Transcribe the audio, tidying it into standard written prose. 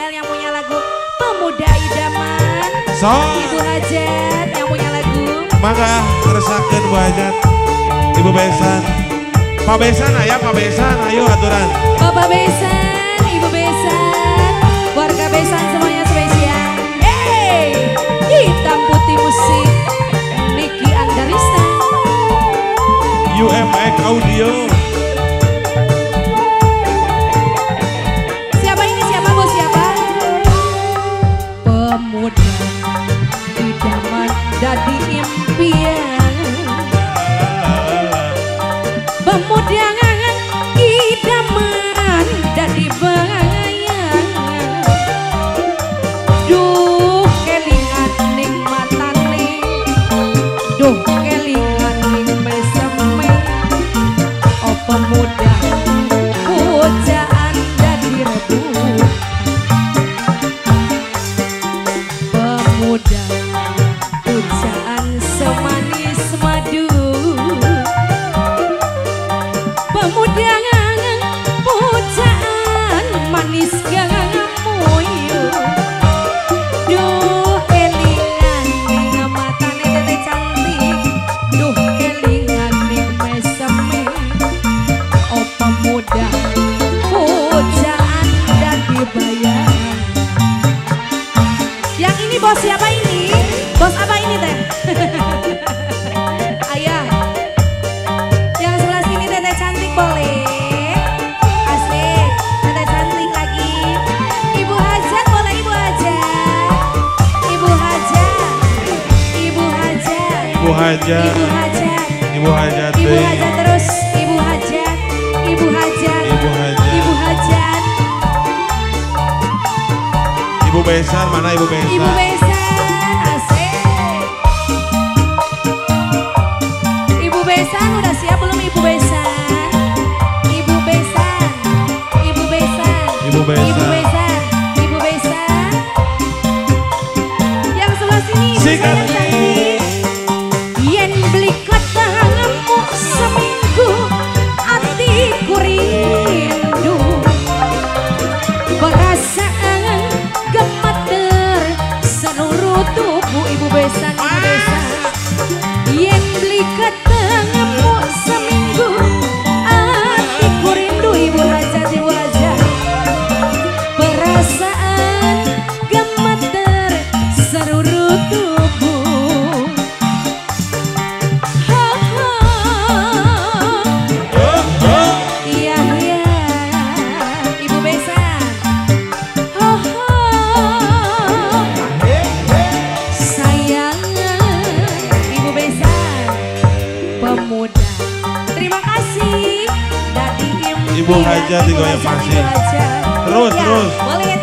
spesial yang punya lagu Pemuda Idaman. So. Ibu Hajat yang punya lagu. Maka keresakan Bu Hajat, Ibu Besan. Pak Besan ayah, Pak Besan, ayo aturan. Bapak Besan, Ibu Besan, warga Besan semuanya spesial. Hey, Hitam Putih Musik, Niki Andarista, UMX Audio. Siapa ini, siapa bos, siapa? Pemuda idaman dadi impian. Pemuda idaman dadi bayangan. Duh kelingan ning matane, duh kelingan ning meseme. Oh pemuda pujaan dadi rebut. Pemuda pujaan semanis madu. Pemuda pujaan manis gamuyu. Duh kelingan ning matane teteh cantik, duh kelingan ning meseme. Oh pemuda pujaan dadi bayangan. Yang ini bos siapa ini? Bos apa ini teh? Ayah. Yang sebelah sini teteh cantik boleh. Asik, teteh cantik lagi. Ibu Hajat boleh, Ibu Hajat. Ibu Hajat. Ibu Hajat. Ibu Hajat. Ibu Hajat. Ibu Hajat. Ibu Hajat terus. Ibu Hajat. Ibu Hajat. Ibu Hajat. Ibu Hajat. Ibu Besan mana Ibu Besan? Ibu Besan, asik. Ibu Besan udah siap belum Ibu Besan? Ibu Besan, Ibu Besan, Ibu Besan, Ibu Besan, Ibu Besan. Yang sebelah sini Ibu Sikat. Besan cantik. Yen beli ketemu seminggu, atiku rindu. Perasaan gemeter seluruh tubuh. Ibu Besan, Ibu Besan. Yen beli ketemu seminggu, atiku rindu. Ibu Hajat, Ibu Hajat. Perasaan gemeter seluruh tubuh. Ha ha. Iya iya, Ibu Besan. Ha ha. Sayang Ibu Besan, pemuda. Terima kasih dari Ibu Hajat Ibu digoyang Hajat, masih. Ibu Hajat. Terus, Ya, terus. boleh.